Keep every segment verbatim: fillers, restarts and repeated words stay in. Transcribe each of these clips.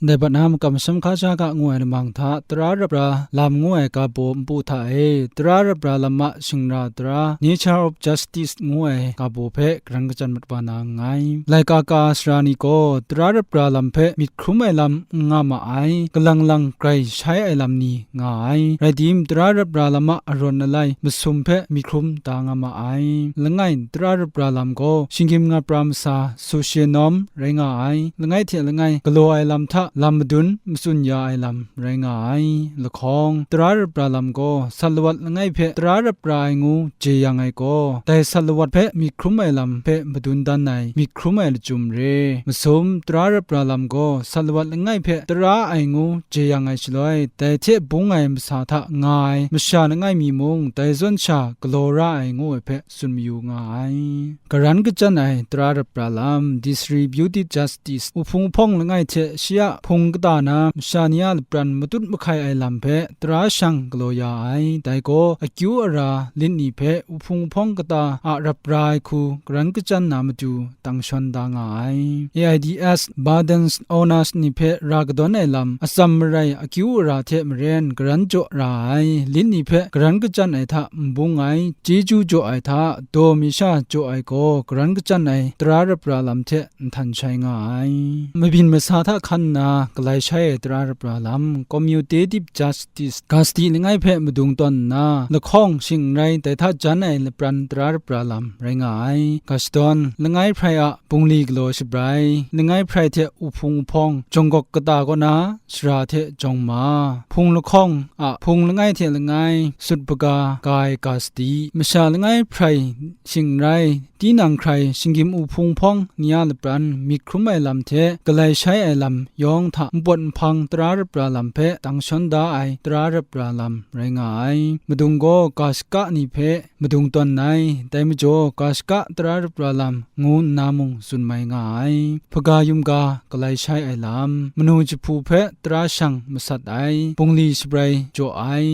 Ndai bat na makam masham hka sha ga ngu ai lamang hta, tara rap ra lam ngu ai ga baw npu hta e, tara rap ra lam a shingra tara, Nature of Justice ngu ai ga baw hpe karan kachyan mat wa na nngai. Laika ka sara ni gaw, tara rap ra lam hpe myit hkrum ai lam n nga ma ai, kalang lang grai shai ai lam ni nga ai. Rai tim, tara rap ra lam a arawn alai masum hpe myit hkrum da nga ma ai. Langai, tara rap ra lam gaw, shinggyim ngapra masa, Socionom rai nga ai. Langai hte langai, galaw ai lam hta lam madun matsun ya ai lam rai nga ai. Lahkawng, tara rap ra lam gaw, sat lawat langai hpe tara rap ra ai ngu jeyang ai gaw, dai sat lawat hpe myit hkrum ai lam hpe madun dan ai, myit hkrum ai lachyum re. Masum, tara rap ra lam gaw, sat lawat langai hpe tara ai ngu jeyang ai shaloi, dai hte bung ai masa hta nga ai masha langai mi mung, dai zawn sha galaw ra ai ngu ai hpe tsun mayu nga ai. Karan kachyan ai tara rap ra lam, Distributive Justice, uhpung uhpawng langai hte shi a hpung kata na masha ni a lapran matut mahkai ai lam hpe tara shang galaw ya ai. Dai gaw, akyu ara lit ni hpe uhpung uhpawng kata a rap ra ai hku karan kachyan na matu tang shawn da nga ai. A I D S, Burdens Owners ni hpe ra kadawn ai lam, atsam marai akyu ara hte maren karan jaw ra ai lit ni hpe karan kachyan ai hta n bung ai, chyeju jaw ai hta daw mi sha jaw ai gaw, karan kachyan ai tara rap ra lam hte nhtan shai nga ai. Mabyin masa hta hkan nna galai shai ai tara rap ra lam, Commutative Justice, Gasti langai hpe madung tawn nna, lahkawng shing n rai, dai hta jan ai lapran tara rap ra lam rai nga ai. Gashdawn, langai hprai a bungli galaw shabrai, langai hprai hte uhpung uhpawng, jawng gawk kata kaw na, shara hte jawng ma, hpung lahkawng a hpung langai hte langai sut baga ga ai Gasti, masha langai hprai shing n rai, tinang hkrai shinggyim uhpung hpawng ni a lapran myit hkrum ai lam hte galai shai ai lam yawng hta npawt nhpang tara rap ra lam hpe tang shawn da ai tara rap ra lam rai nga ai. Madung gaw ga shaka ni hpe madung tawn ai. Dai majaw, ga shaka tara rap ra lam ngu nna mung tsun mai nga ai. Hpaga yum ga galai shai ai lam, manu jahpu hpe tara shang masat ai, bungli shabrai jaw ai,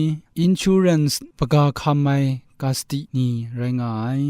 insurance hpaga hkam ai Gasti ni rai nga ai.